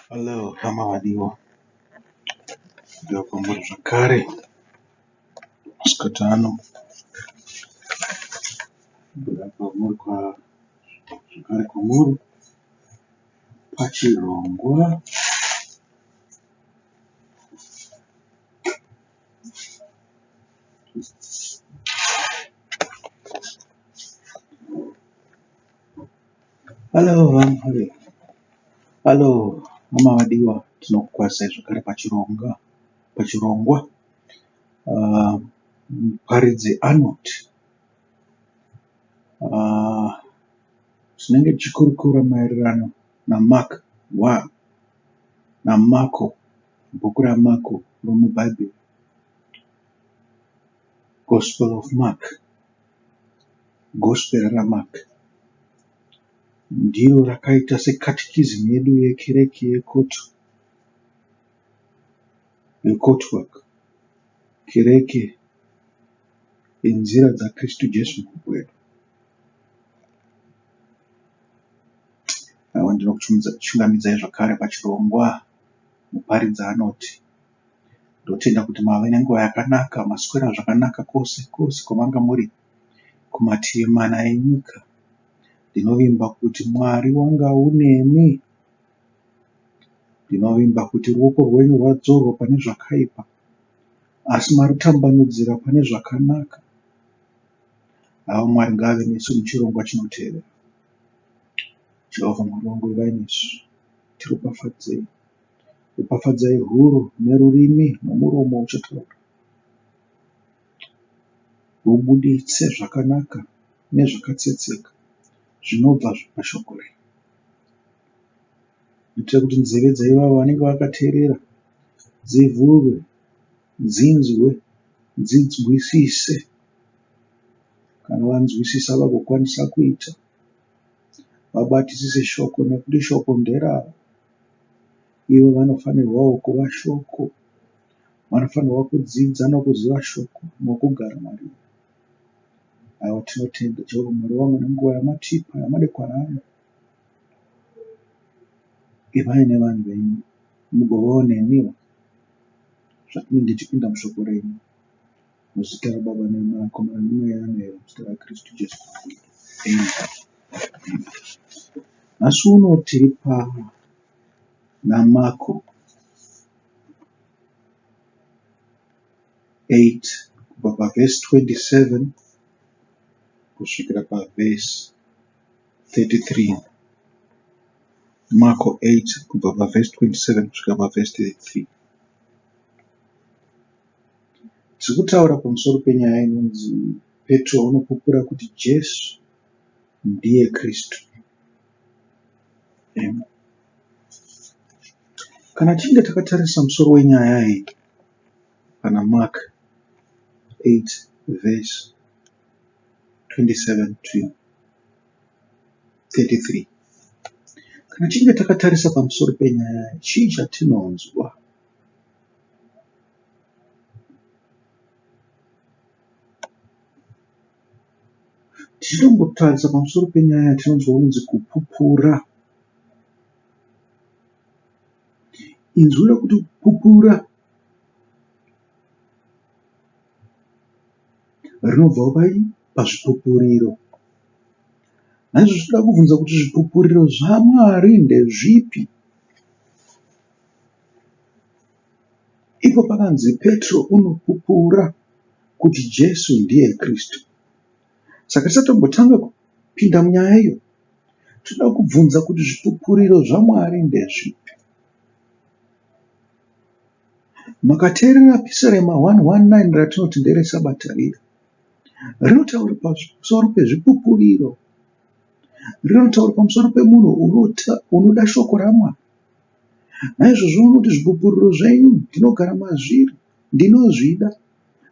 Hello hama vadiwa, ndauya kwamuri zvakare masikati ano. Ndauya kwamuri zvakare kwamuri pachirongwa. Hello vamhuri. Hello hama vadiwa, tinokukwazisai zvakare pachirongwa pachirongwa. Muparidzi anoti tinenge tichikurukura maererano naMark 1 naMarko, bhuku raMarko romuBhaibheri, Gospel of Mark, Gospel raMark. Ndiro rakaita sekatikizim yedu yekereke yeCotwork, kereke yenzira dzaKristu Jesu Mambo wedu. Aiwa ndinokuchingamidzai zvakare pachirongwa muparidzi anoti ndotenda kuti mave nenguva yakanaka maswera zvakanaka kwose kwose kwamanga muri kumativi mana enyika. Ndinovimba kuti Mwari wanga unemi. Ndinovimba kuti ruoko rwenyu rwadzorwa pane zvakaipa asi marutambanudzira pane zvakanaka. Avo Mwari ngaave nesu muchirongwa chinotevera. Jehovha Mwari wangu ivai nesu. Tiropafadzei. Ropafadzai huro nerurimi nomuromo uchataura. Rubuditse zvakanaka nezvakatsetseka zvinobva pashoko renyu. Kuitira kuti nzeve dzaivavo vanenge vakateerera dzivhurwe, dzinzwe, dzinzwisise. Kana vanzwisisa vagokwanisa kuita, vabatisise shoko nekuti shoko nderavo. Ivo vanofanirwawo kuva shoko. Vanofanirwa kudzidza nokuziva shoko nokugara mariri. Aiwa tinotenda Jehovha Mwari wangu nenguva yamatipa yamadekwana ano. Ivai nevanhu venyu mugovawo neniwo zvatinenge tichipinda mushoko renyu. Muzita raBaba neMwanakomana neMweya Anoera muzita raKristu Jesu. Amen. Nhasi uno tiri pana Marko 8 kubva pavhesi 27 kusvikira pavhesi 33. Marko 8 kubva pavhesi 27 kusvika pavhesi 33. Tiri kutaura pamusoro penyaya inonzi Petro unopupura kuti Jesu ndiye Kristu. Amen. Kana tichinge takatarisa musoro wenyaya iyi pana Mark 8 verse 27 to 33. Kana tichinge takatarisa pamusoro penyaya iyi, chii chatinonzwa? Tichitombotarisa pamusoro penyaya yatinonzwa kunzi kupupura. Inzwi rekuti kupupura rinobvawo pai? Pazvipupuriro. Naizvozvo tinoda kubvunza kuti zvipupuriro zvaMwari ndezvipi? Ipo pakanzi Petro unopupura kuti Jesu ndiye Kristu. Saka tisati tambotanga kupinda munyaya iyo, tinoda kubvunza kuti zvipupuriro zvaMwari ndezvipi? Makateerera Pisarema 119 ratinoti ndereSabata riya. Rinotaura pamusoro pezvipupuriro. Rinotaura pamusoro pemunhu unoda shoko raMwari. Naizvozvo unoti zvipupuriro zvenyu ndinogara mazviri, ndinozvida.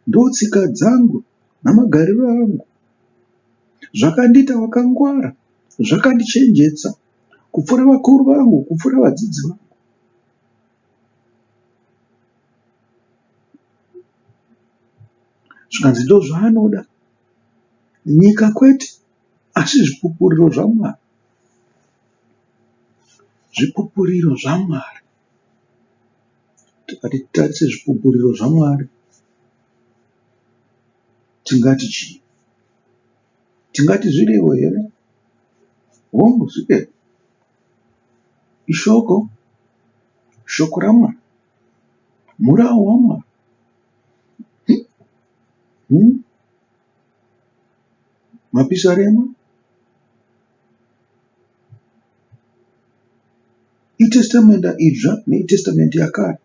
Ndotsika dzangu namagariro angu. Zvakandiita wakangwara, zvakandichenjedza kupfuura vakuru vangu, kupfuura vadzidzi vangu. Zvikanzi ndozvaanoda. Nyika kwete, asi zvipupuriro zvaMwari. Zvipupuriro zvaMwari. Tikati titarise zvipupuriro zvaMwari tingati chii? Tingati zvirevo here? Hongu zvirevo. Ishoko, shoko raMwari, murawo waMwari. Hmm? Mapisarema iTestamenda Idzva neTestamende Yakare.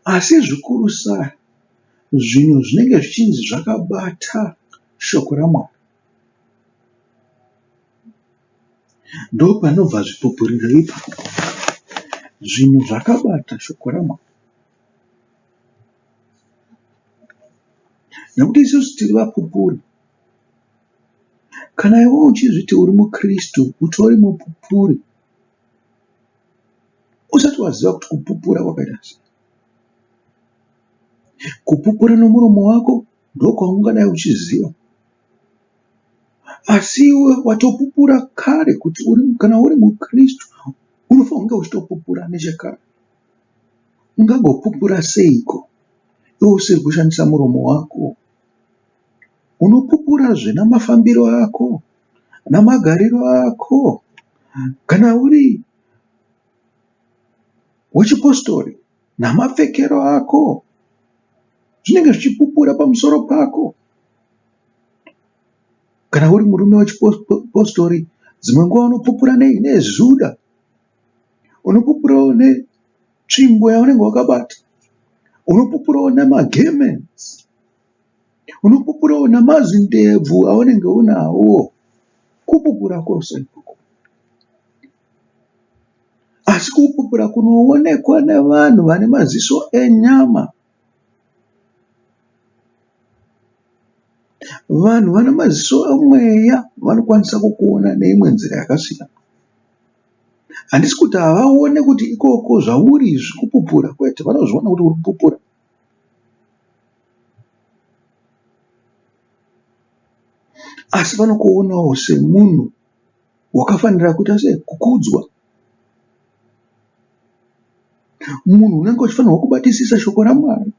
Asi zvikurusa zvinhu zvinenge zvichinzi zvakabata shoko raMwari. Ndopanobva zvipupuriro ipapo. Zvinhu zvakabata shoko raMwari. Nekuti isusu tiri vapupuri. Kana iwe uchizviti uri muKristu utori mupupuri. Usati waziva kuti kupupura kwakaita sei. Kupupura nomuromo wako ndokwaungadai uchiziva. Asi iwe watopupura kare kuti uri, kana uri muKristu unofanira kunge uchitopupura nechekare. Ungagopupura seiko iwe usiri kushandisa muromo wako? Unopupurazve namafambiro ako, namagariro ako. Kana uri wechipostori, namapfekero ako zvinenge zvichipupura pamusoro pako. Kana uri murume wechipostori, dzimwe nguva unopupura nei? Nezuda. Unopupurawo netsvimbo yaunenge wakabata. Unopupurawo nemagemenzi. Unopupurawo namazindebvu aunenge unawo. Kupupura kwose ikoko. Asi kupupura kunoonekwa nevanhu vane maziso enyama. Vanhu vane maziso emweya vanokwanisa kukuona neimwe nzira yakasiyana. Handisi kuti havaone kuti ikoko zvauri izvi kupupura kwete, vanozviona kuti uri kupupura. Asi vanokuonawo semunhu wakafanira kuita sei? Kukudzwa. Munhu unenge uchifanirwa kubatisisa shoko raMwari.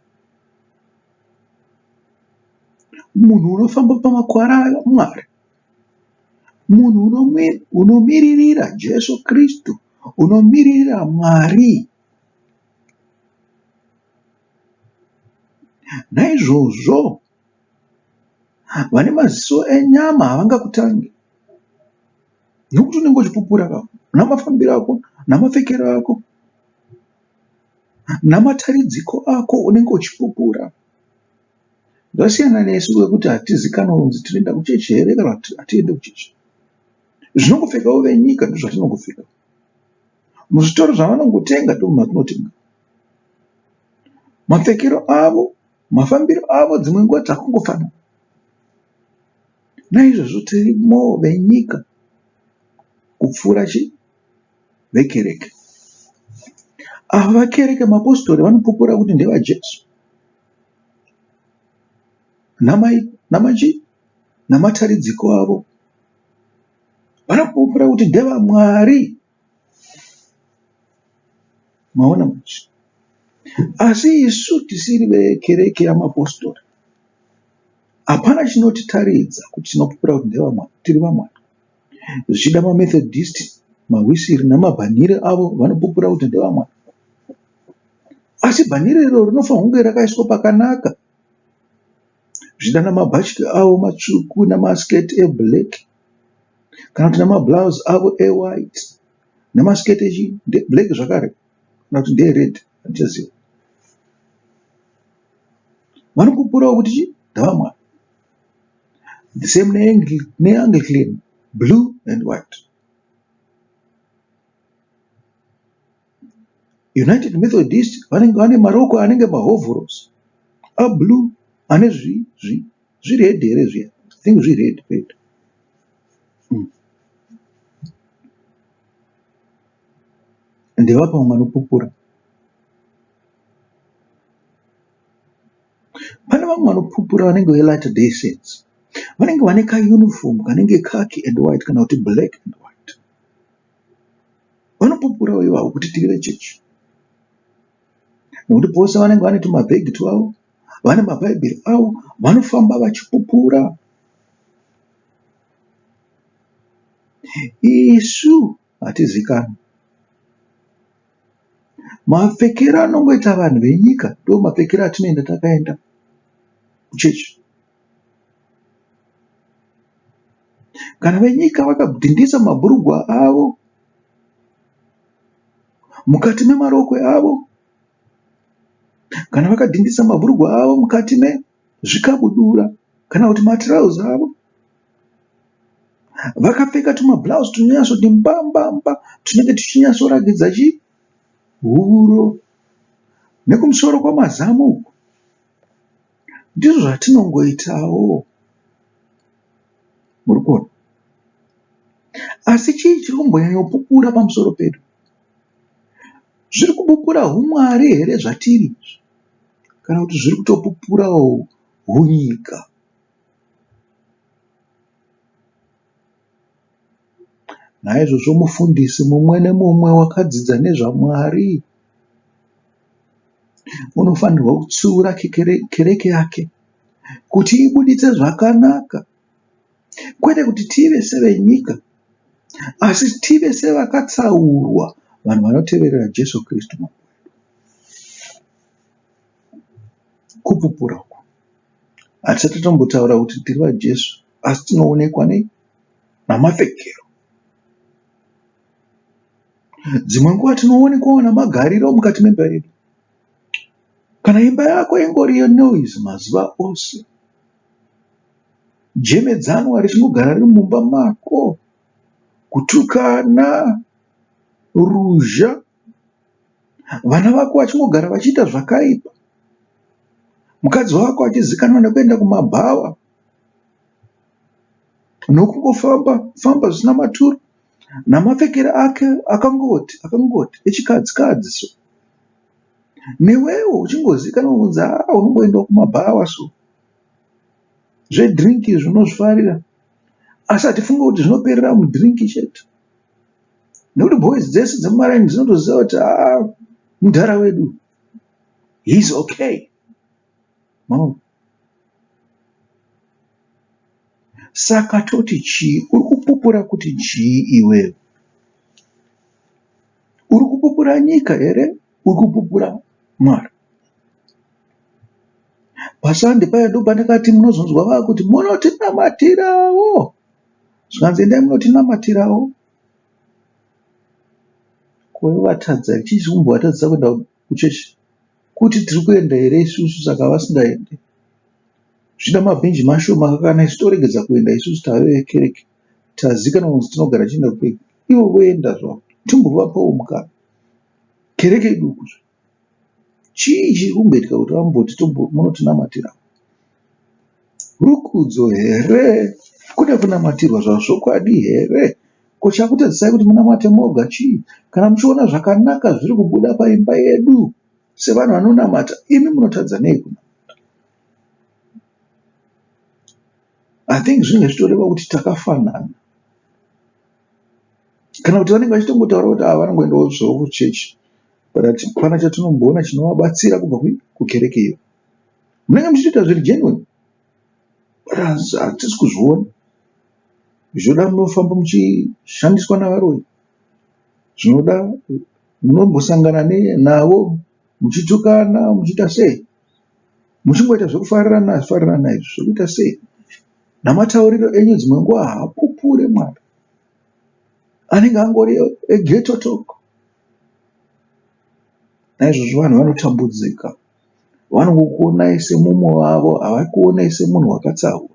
Munhu unofamba pamakwara aMwari. Munhu unomiririra Jesu Kristu. Unomiririra Mwari. Naizvozvo vane maziso enyama havangakutangi nokuti unenge uchipupura ka namafambiro ako, namapfekero ako, namataridziko ako unenge uchipupura. Zvasiyana nesu vekuti hatizikanwe kunzi tinoenda kuchechi here kana kuti hatiende kuchechi. Zvinongopfekawo venyika ndozvatinongopfeka. Muzvitoro zvavanongotenga ndomatinotenga. Mapfekero avo, mafambiro avo dzimwe nguva takungofanana. Naizvozvo tiri more venyika kupfuura chi vekereke. Ava vakereke mapositori vanopupura kuti ndevaJesu. Namachi namataridziko avo vanopupura kuti ndevaMwari. Maona manje? Asi isu tisiri vekereke yamapostori hapana chinotitaridza kuti tinopupura kuti ndevamwari, tiri vamwari. Zvichida maMethodist, maWisiri namabhanhire avo vanopupura kuti ndevamwari. Asi bhanhire iroro rinofanirwa kunge rakaiswa pakanaka. Zvichida namabhatyi avo matsvuku namasiketi eblack kana kuti namablouse avo ewhite nemasiketi echii ndeeblack zvakare kana kuti ndeered handichaziva. Vanopupurawo kuti chii ndevamwari. The same neAnglican blue and white. United Methodist vanenge vane marokwe anenge mahovhorosi ablue ane zvired here zviya I think zvired red. Ndevapi vamwe vanopupura? Pane vamwe vanopupura vanenge veLatter Day Saints. Vanenge vane kaunifomu kanenge khaki and white kana kuti black and white. Vanotopupurawo ivavo kuti tiri vechechi. Nekuti pose vanenge vane tumabhegi twavo, vane mabhaibheri avo, vanofamba vachipupura. Isu hatizikanwi. Mapfekero anongoita vanhu venyika ndiwo mapfekero atinoenda takaenda kuchechi. Kana venyika vakadhindisa mabhurugwa avo mukati memarokwe avo, kana vakadhindisa mabhurugwa avo mukati mezvikabudura kana kuti matirauzi avo, vakapfeka tumablouse tunonyatsoti mbambamba tunenge tuchinyatsoratidza chii huro nekumusoro kwamazamu uku. Ndizvo zvatinongoitawo. Muri kuona? Asi chii chiri kumbonyanyopupura pamusoro pedu? Zviri kupupura humwari here zvatiri izvi kana kuti zviri kutopupurawo hunyika? Naizvozvo mufundisi mumwe nemumwe wakadzidza nezvaMwari unofanirwa kutsiura kereke yake kuti ibuditse zvakanaka, kwete kuti tive sevenyika, asi tive sevakatsaurwa, vanhu vanoteverera Jesu Kristu Mambo wedu. Kupupura uku hatisati tatombotaura kuti tiri vaJesu, asi tinoonekwa nei? Namapfekero. Dzimwe nguva tinoonekwawo namagariro mukati memba yedu. Kana imba yako ingori yenoise mazuva ose, jemedzanwa richingogara riri mumba mako, kutukana, ruzha, vana vako vachingogara vachiita zvakaipa, mukadzi wako achizikanwa nekuenda kumabhawa nokungofamba famba zvisina maturo namapfekero ake akangoti akangoti echikadzi kadzi so. Newewo uchingozikanwa kunzi haa unomboendawo kumabhawa so. Zvedrink izvi unozvifarira asi hatifunge kuti zvinoperera mudrink chete. Nekuti boys dzese dzemumaraini dzinotoziva kuti haa mudhara wedu he is okay. Maona? Saka toti chii? Uri kupupura kuti chii iwewe? Uri kupupura nyika here? Uri kupupura Mwari? PaSunday paya ndopandakati munozonzwa vakuti munotinamatirawo. Zvikanzi endai munotinamatirawo. Ko vatadza chii chiri kumbovatadzisa kuenda kuchechi? Kuti tiri kuenda here isusu saka vasingaende? Zvichida mabhinji mashoma kana isu toregedza kuenda isusu tave vekereke tazikanwa kunzi tinogara tichienda kukereke ivo voenda zvavo timbovapawo mukana. Kereke iduku zve. Chii chiri kumboitika kuti vamboti munotinamatira? Rukudzo here? Kuda kunamatirwa zvazvokwadi here? Ko chakutadzisai kuti munamate moga chii? Kana muchiona zvakanaka zviri kubuda paimba yedu sevanhu vanonamata, imi munotadza nei kunamata? I think zvinenge zvichitoreva kuti takafanana. Kana kuti vanenge vachitongotaura kuti ava vanongoendawo zvavo kuchechi but hapana chatinomboona chinovabatsira kubva kukereke iyo. Munenge muchitoita zviri genuine but hatisi kuzviona. Zvoda munofamba muchishandiswa navaroyi, zvinoda munombosangana navo muchitukana muchiita sei, muchingoita zvekufarirana farirana izvi zvekuita sei. Namatauriro enyu dzimwe nguva haapupure Mwari, anenge angori eghetto talk. Naizvozvo vanhu vanotambudzika, vanongokuonai semumwe wavo, havakuonai semunhu wakatsaurwa.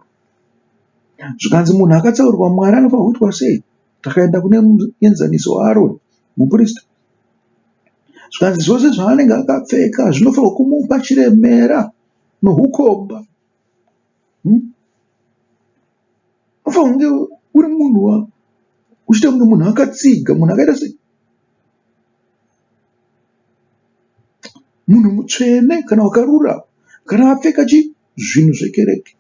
Zvikanzi munhu akatsaurwa Mwari anofanirwa kuitwa sei? Takaenda kune muenzaniso waAroni muprista. Zvikanzi zvose zvaanenge akapfeka zvinofanirwa kumupa chiremera nohukomba. Unofanirwa kunge uri munhu uchiita kunge munhu akatsiga, munhu akaita sei? Munhu mutsvene kana wakarurama kana apfeka chii? Zvinhu zvekereke.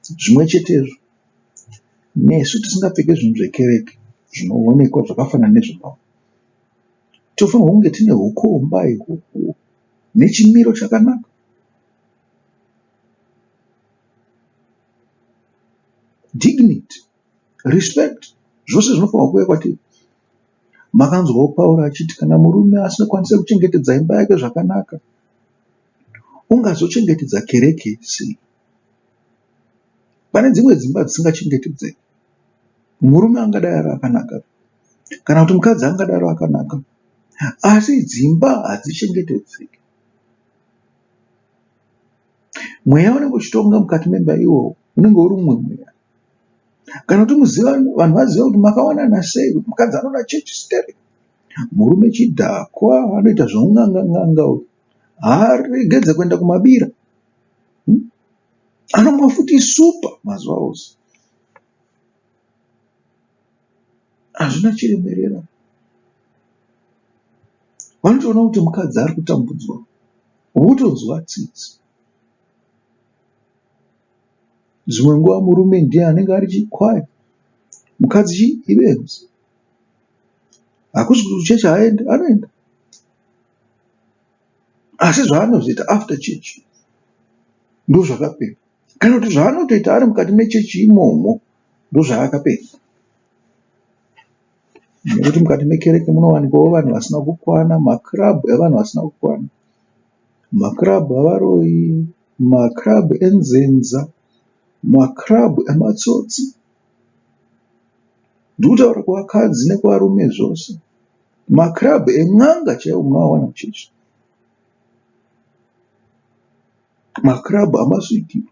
Zvimwe chetezvo nesu tisingapfeke zvinhu zvekereke. zvinoonekwa zvakafanana nezvevamwe. Tofanirwa kunge tine hukomba ihwohwo nechimiro chakanaka. Dignity, respect zvose zvinofanirwa kuuya kwatiri. Makanzwawo Pauro achiti kana murume asingakwanise kuchengetedza imba yake zvakanaka, ungazochengetedza kereke sei? Pane dzimwe dzimba dzisingachengetedzeki. Murume angadai ari akanaka kana kuti mukadzi angadaro akanaka asi dzimba hadzichengetedzeki. Mweya unenge uchitonga mukati memba iwowo unenge uri mumwe mweya. Kana kuti muziva vanhu vaziva kuti makawanana sei kuti mukadzi anoda chechi sterek murume chidhakwa anoita zveun'anga n'anga uyu haaregedze kuenda kumabira Anomwa futi supa mazuva ose. Hazvina chiremerera. Vanotoona kuti mukadzi ari kutambudzwa votonzwa tsitsi. Dzimwe nguva murume ndiye anenge ari chikwai, mukadzi chii ibenzi. Hakusi kuti kuchechi haaendi, anoenda. Asi zvaanozoita after church ndozvakapera. Kana kuti zvaanotoita ari mukati mechechi imomo ndozvaakapera. Nekuti mukati mekereke munowanikwawo vanhu vasina kukwana, makirabhu evanhu vasina kukwana, makirabhu evaroyi, makirabhu enzenza, makirabhu ematsotsi. Ndiri kutaura kuvakadzi nekuvarume zvose. Makirabhu en'anga chaiwo munoawana muchechi. Makirabhu amasvikiro.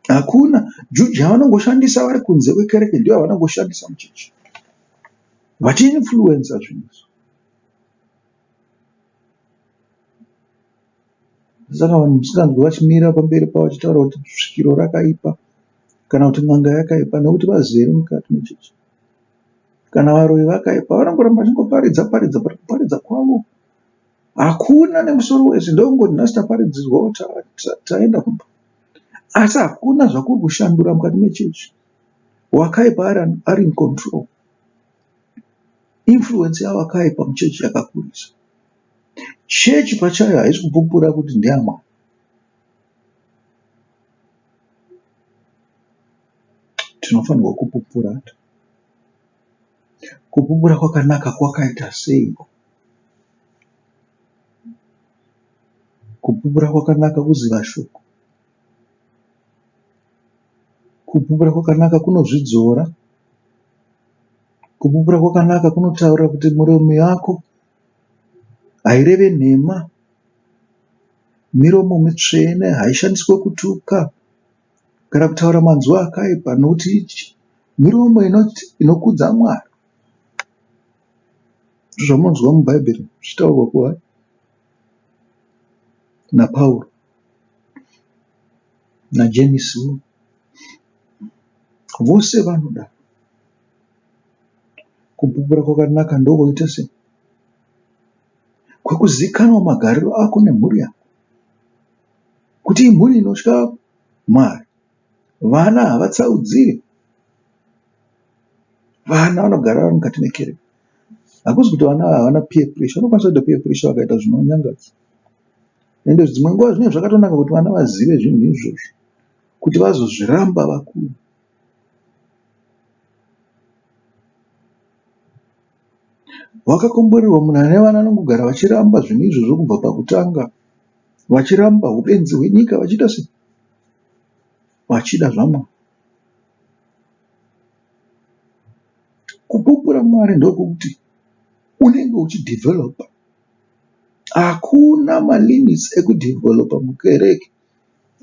Hakuna juju yavanongoshandisa vari kunze kwekereke ndiyo yavanongoshandisa muchechi. Vachiinfluencer zvinhu izvi. Saka vanhu musinganzwi vachimira pamberi pavo vachitaura kuti svikiro rakaipa kana kuti n'anga yakaipa nekuti vazere mukati mechechi. Kana varoyi vakaipa vanongoramba vachingoparidza paridza but kuparidza kwavo hakuna nemusoro wese ndokungoti nhasi taparidzirwawo taenda kumba. Asi hakuna zvakuri kushandura mukati mechechi. Wakaipa ari in control. Influence yawakaipa muchechi yakakurisa. Chechi pachayo haisi kupupura kuti ndeyaMwari. Tinofanirwa kupupura. Kupupura kwakanaka kwakaita seiko? Kupupura kwakanaka kuziva shoko. Kupupura kwakanaka kunozvidzora. Kupupura kwakanaka kunotaura kuti miromo yako haireve nhema. Miromo mitsvene haishandiswe kutuka kana kutaura manzwi akaipa nokuti miromo inokudza Mwari. Ndozvamunonzwa muBhaibheri zvichitaurwa kuva naPauro naJemisi vose vanoda. Kupupura kwakanaka ndokuita sei? Kwekuzikanwa magariro ako nemhuri yako. Kuti imhuri inotya Mwari. Vana havatsaudziri. Vana vanogara vari mukati mekereke. Hakusi kuti vana ava havana peer pressure. Vanokwanisa kuita peer pressure vakaita zvinonyangadza. Ende dzimwe nguva zvinenge zvakatonaka kuti vana vazive zvinhu izvozvo kuti vazozviramba vakura. Wakakomborerwa munhu ane vana vanongogara vachiramba zvinhu izvozvo kubva pakutanga. Vachiramba hubenzi hwenyika vachiita sei? Vachida zvaMwari. Kupupura Mwari ndokuti unenge uchideveloper. Hakuna malimits ekudeveloper mukereke.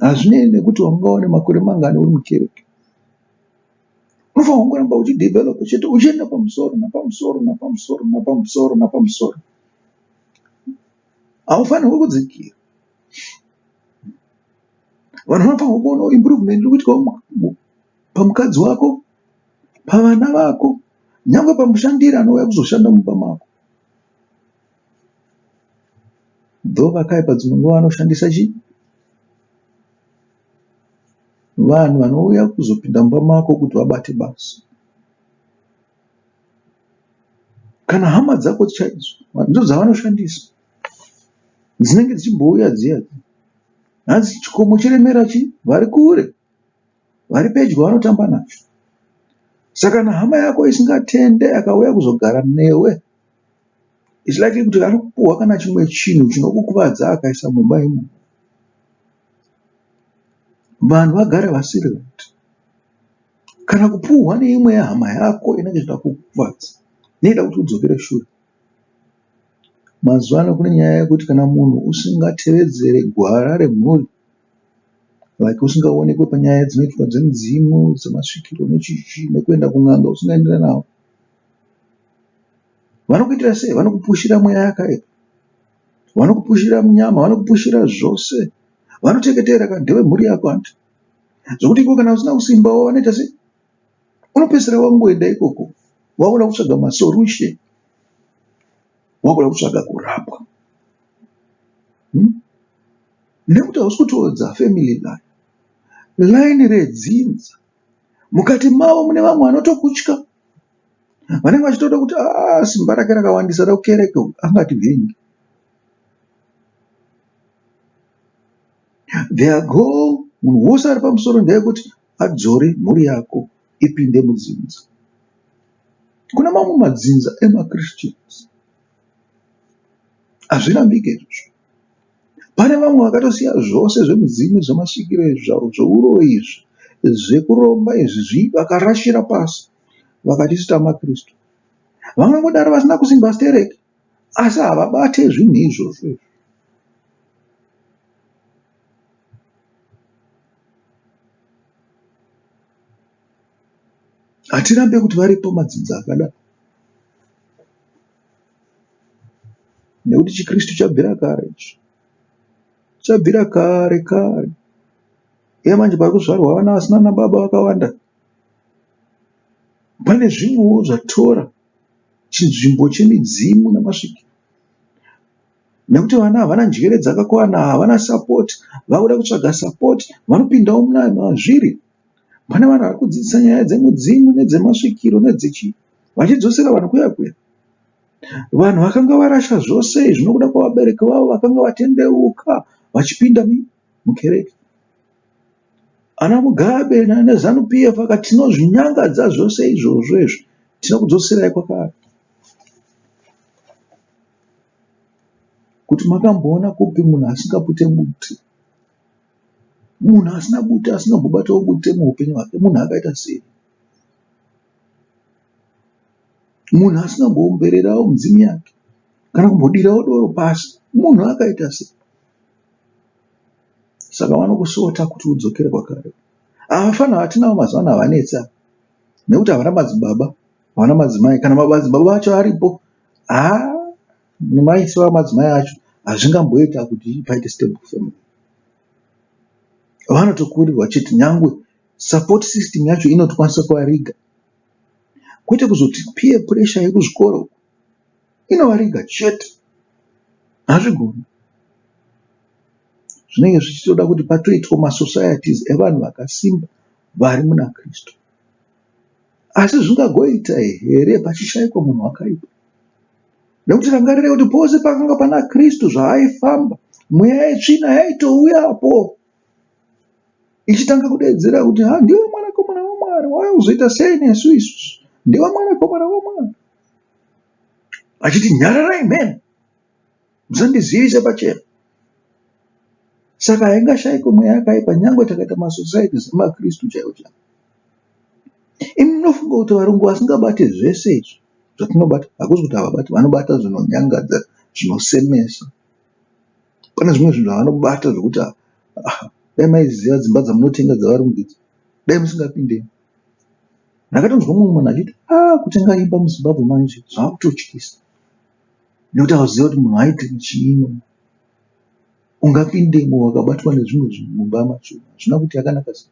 Hazvinei nekuti wanga une makore mangani uri mukereke. Unofanirwa kungoramba uchideveloper chete uchienda pamusoro napamusoro napamusoro napamusoro napamusoro. Haufanirwi kudzikira. Vanhu vanofanirwa kuona improvement iri kuitwa pamukadzi wako, pavana vako, nyangwe pamushandiri anouya kuzoshanda mumba mako. Though vakaipa dzimwe nguva vanoshandisa chii? Vanhu vanouya kuzopinda mumba mako kuti vabate basa. Kana hama dzako chaidzo ndidzo dzavanoshandisa. Dzinenge dzichimbouya dziya dziya. Hanzi chikomo chiremera chii? Vari kure. Vari pedyo vanotamba nacho. Saka kana hama yako isingatende akauya kuzogara newe, it's likely kuti anokupuhwa kana chimwe chinhu chinokukuvadza akaisa mumba imomo. Vanhu vagare vasiri right. Kana kupuhwa neimwe yehama yako inenge ichida kukukuvadza, inoida kuti udzokere shure. Mazuva ano kune nyaya yekuti kana munhu usingatevedzere gwara remhuri, like usingaonekwe panyaya dzinoitwa dzemidzimu, dzemasvikiro nechii nekuenda kun'anga usingaenderani navo, vanokuitira sei? Vanokupushira mweya yakaipa, vanokupushira munyama, vanokupushira zvose, vanoteketera ka ndewemhuri yako hanti. Zvekuti iwe kana usina kusimbawo vanoita sei? Unopedzisira wangoenda ikoko wakuda kutsvaga masolution, wakuda kutsvaga kurapwa. Nekuti hausi kutoodza family line, line redzinza. Mukati mavo mune vamwe vanotokutya vanenge vachitoda kuti ah, simba rake rakawandisa rekukereke uku angativhengi. Their goal munhu wose ari pamusoro ndeyekuti adzore mhuri yako ipinde mudzinza. Kune mamwe madzinza emaChristians hazvirambike izvozvo. Pane vamwe vakatosiya zvose zvemudzimu zvemasvikiro izvi zvavo zveuroyi izvi zvekuromba izvi zvii vakarashira pasi vakati isu tamaKristu. Vangangodaro vasina kusimba stereki asi havabate zvinhu izvozvo izvi. Hatirambe kuti varipo madzinza akadaro nekuti chiKristu chabvira kare ichi. Chabvira kare kare. Iye manje parikuzvarwa vana vasina nababa vakawanda. Pane zvimwewo zvatora chinzvimbo chemidzimu namasvikiro. Nekuti vana havana njere dzakakwana, havana support, vakuda kutsvaga support vanopindawo mazviri. Pane vanhu vari kudzidzisa nyaya dzemudzimu nedzemasvikiro nedzechii vachidzosera vanhu kuya kuya. Vanhu vakanga varasha zvose izvi nokuda kwavabereki vavo vakanga vatendeuka vachipinda mukereke. Ana Mugabe neZanu PF vakati tinozvinyangadza zvose izvozvo izvi tinokudzoserai kwakare. Kuti makamboona kupi munhu asingapute bute? Munhu asina bute asingambobatawo bute muupenyu hwake munhu akaita sei? Munhu asingamboombererawo mudzimu yake kana kumbodirawo doro pasi munhu akaita sei? Saka vanokusota kuti udzokere kwakare. Ava vafana vatinavo mazuva ano havanetsi ava nekuti havana madzibaba, havana madzimai. Kana madzibaba acho aripo haa nemaisiro amadzimai acho hazvingamboita kuti paite stable family. Vanotokurirwa chete nyangwe support system yacho inotokwanisa kuvariga. Kwete kuzoti peer pressure yekuzvikoro uko inovariga chete. Hazvigoni. Zvinenge zvichitoda kuti patoitwa masocieties evanhu vakasimba vari muna Kristu. Asi zvingagoita here pachishaikwa munhu wakaipa? Nekuti rangarirai kuti pose pakanga pana Kristu zvaaifamba, mweya yetsvina yaitouyapo ichitanga kudeedzera kuti ha ndiwe mwanakomana waMwari, wauya kuzoita sei nesu isusu? Ndiwe mwanakomana waMwari. Achiti nyararai mheni, musandizivise pachena. Saka haingashaikwe mweya yakaipa nyangwe takaita masocieties emaKristu chaiwo chaiwo. Imi munofunga kuti varungu vasingabate zvese izvi zvatinobata, hakusi kuti havabati, vanobata zvinonyangadza, zvinosemesa. Pane zvimwe zvinhu zvavanobata zvekuti ah, dai maiziva dzimba dzamunotenga dzevarungu idzi, dai musingapindemo. Ndakatonzwa mumwe munhu achiti ah, kutenga imba muZimbabwe manje zvakutotyisa nekuti hauzive kuti munhu aiti chii imomo. Ungapindemo wakabatwa nezvimwe zvinhu mumba macho, hazvina kuti yakanaka sei.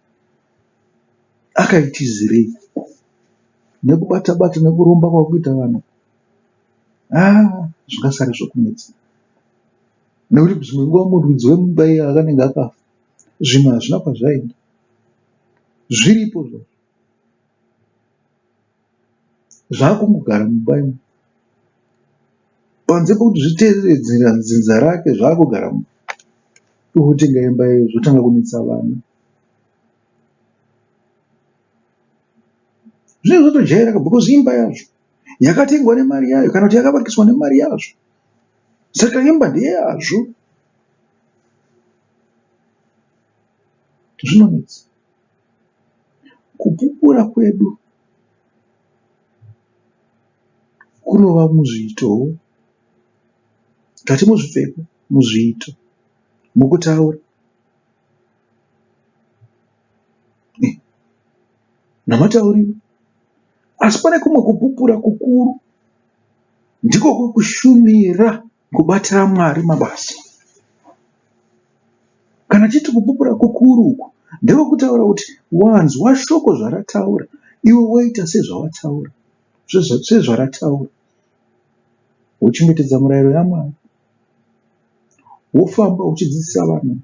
Akaitizirei nekubata bata nekuromba kwakuita vanhu haa zvingasare zvokunetsa nekuti dzimwe nguva muridzi wemumba iye akanenge akafa zvinhu hazvina kwazvaenda. Zviripo zvazvo. Zvakungogara mumba imomo. Panze pekuti zviteerere dzinza rake zvakugara mumba. Otenga imba iyoyo zvotanga kunetsa vana. Zvinenge zvatojairika because imba yazvo yakatengwa nemari yayo kana kuti yakavakiswa nemari yazvo. Saka imba ndeyazvo. Zvinonetsa. Kupupura kwedu kunova muzviitowo, tati muzvipfeko, muzviito, mukutaura namatauriro. Asi pane kumwe kupupura kukuru ndiko kwekushumira kubatira Mwari mabasa. Kana tichiti kupupura kukuru uku ndekwekutaura kuti wanzwa shoko zvarataura iwe woita sezvawataura sezvarataura wochengetedza murayiro yaMwari wofamba uchidzidzisa vanhu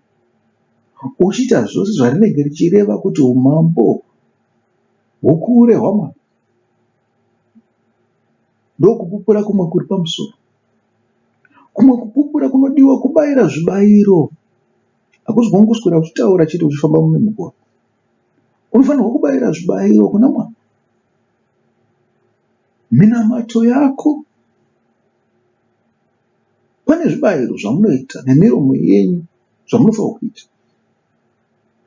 uchiita zvose zvarinenge richireva kuti umambo hukure hwaMwari. Ndokupupura kumwe kuri pamusoro. Kumwe kupupura kunodiwa kubayira zvibayiro. Hakusi kungoswera uchitaura chete uchifamba mumigwagwa. Unofanirwa kubayira zvibayiro kuna Mwari. Minamato yako pane zvibayiro zvamunoita nemiromo yenyu zvamunofanirwa kuita.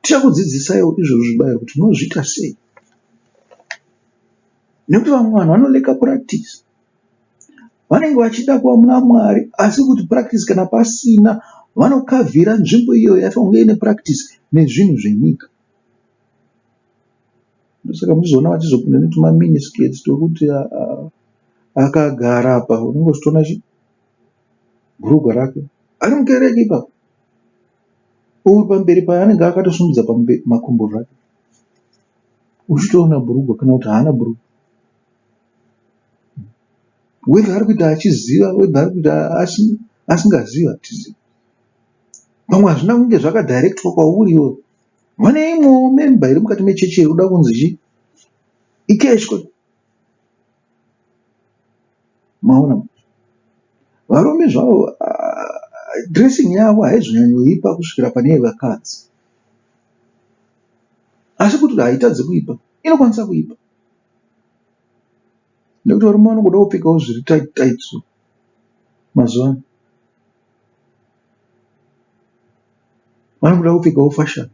Tichakudzidzisaiwo izvozvo zvibayiro kuti munozviita sei. Nekuti vamwe vanhu vanoleka practice. Vanenge vachida kuva muna Mwari asi kuti practice kana pasina vanokavhira nzvimbo iyoyo yaifanira kunge ine practice nezvinhu zvenyika. Ndosaka muchizoona vachizopinda netumamini skirts twekuti akagara apa unenge uchitoona chi bhurugwa rake ari mukereke ipapo. Uri pamberi paye anenge akatosumudza makumbo zvake uchitoona bhurugwa kana kuti haana bhurugwa. Whether ari kuita achiziva whether ari kuita asingazivi hatizivi. Pamwe hazvina kunge zvakadhairekitwa kwauri iwewe. Pane imwewo member iri mukati mechechi iri kuda kunzi chii ikeshwe. Maona varume zvavo dressing yavo haizonyanyoipa kusvikira pane yevakadzi. Asi kuti haitadzi kuipa inokwanisa kuipa. Nekuti varume vanongoda kupfekawo zviri tight tight so mazuva ano. Vanoda kupfekawo fashion.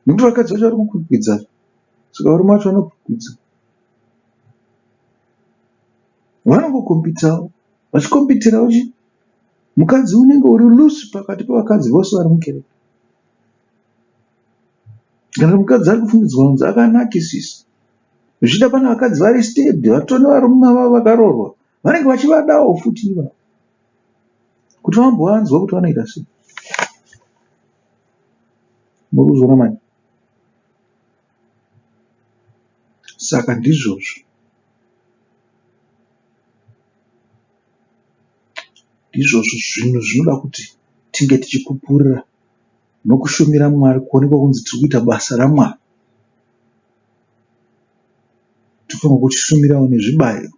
Nekuti vakadzi vacho vari kukwikwidza. Saka varume vacho vanokwikwidza. Vanongokombitawo. Vachikombitirawo chi mukadzi unenge uri loose pakati pevakadzi vose vari mukereke. Kana mukadzi ari kufungidzwa kunzi akanakisisa. Zvichida pane vakadzi vari steady vatori nevarume vavo vakaroorwa vanenge vachivadawo futi ivavo kuti vambovanzwa kuti vanoita sei. Muri kuzviona manje? Saka ndizvozvo. Ndizvozvo zvinhu zvinoda kuti tinge tichipupurira nokushumira Mwari kuonekwa kunzi tiri kuita basa raMwari. Tofanirwa kuchishumirawo nezvibayiro.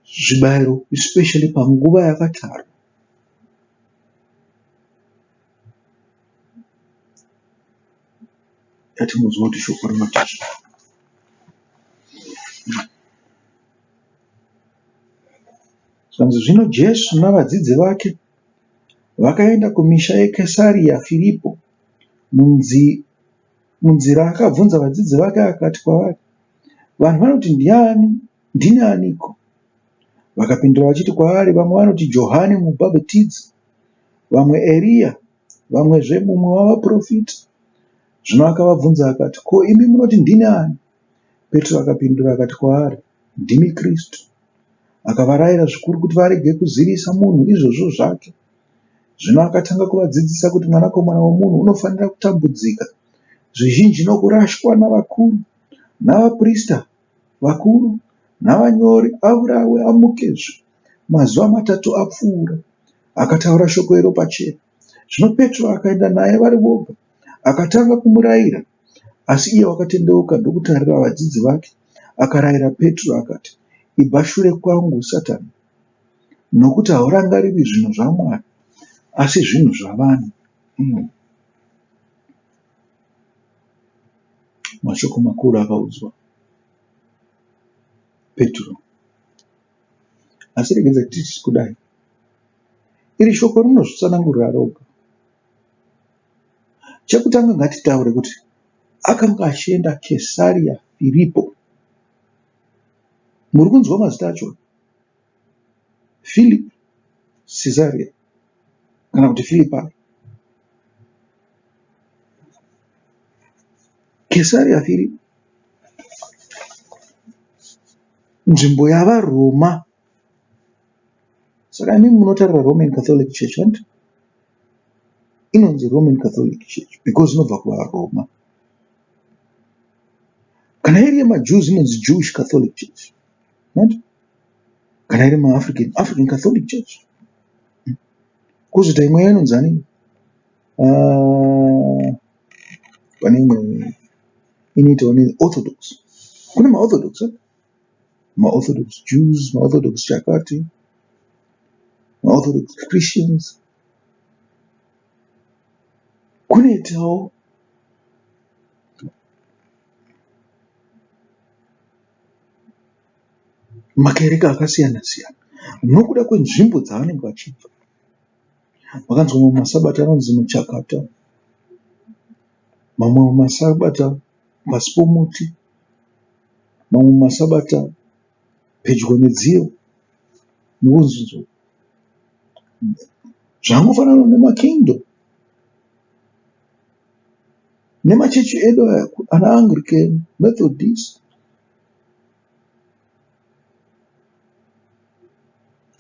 Zvibayiro especially panguva yakatarwa. Yatinonzwa kuti shoko rinoti chii. Zvanzi zvino Jesu navadzidzi vake vakaenda kumisha yeKesaria Firipo. Munzira akabvunza vadzidzi vake akati kwavari, Vanhu vanoti ndiani, ndini aniko? Vakapindura vachiti kwaari, Vamwe vanoti Johani Mubhabhatidzi, vamwe Eriya, vamwezve mumwe wavaprofita. Zvino akavabvunza akati, Ko imi munoti ndini ani? Petro akapindura akati kwaari, Ndimi Kristu. Akavarayira zvikuru kuti varege kuzivisa munhu izvozvo zvake. Zvino akatanga kuvadzidzisa kuti Mwanakomana woMunhu unofanira kutambudzika zvizhinji nokurashwa navakuru, navaprista vakuru, navanyori, aurawe, amukezve mazuva matatu apfuura. Akataura shoko iro pachena. Zvino Petro akaenda naye vari voga, akatanga kumurayira. Asi iye wakatendeuka ndokutarira vadzidzi vake, akarayira Petro akati, Ibva shure kwangu, Satani, nokuti haurangariri zvinhu zvaMwari, asi zvinhu zvavanhu. Mm. Mashoko makuru akaudzwa Petro. Asi regedza titi kudai, iri shoko rinozvitsanangurira roga. Chekutanga ngatitaure kuti akanga achienda Kesaria Firipo. Muri kunzwa mazita acho? Philip Caesarea kana kuti Philippi. Kesaria Firipi nzvimbo yavaRoma. Saka imimi munotarira Roman Catholic Church hanti? Inonzi Roman Catholic Church because inobva kuvaRoma. Kana iri yemaJews inonzi Jewish Catholic Church. Hanti? Kana iri maAfrican, African Catholic Church. Kwozoita imwe inonzi ani? Ah, pane imwe inoitawo neOrthodox. Kune maOrthodox eh? maOrthodox Jews, maOrthodox chakati, maOrthodox Christians. Kunoitawo makereke akasiyana siyana nokuda kwenzvimbo dzavanenge vachibva. Makanzwa mamwe masabata anonzi muchakata, mamwe masabata pasi pomuti, mamwe masabata pedyo nedziva. Murikuzvinzwa? Zvakangofanana nemakingdom nemachechi edu aya ana Anglican, Methodist,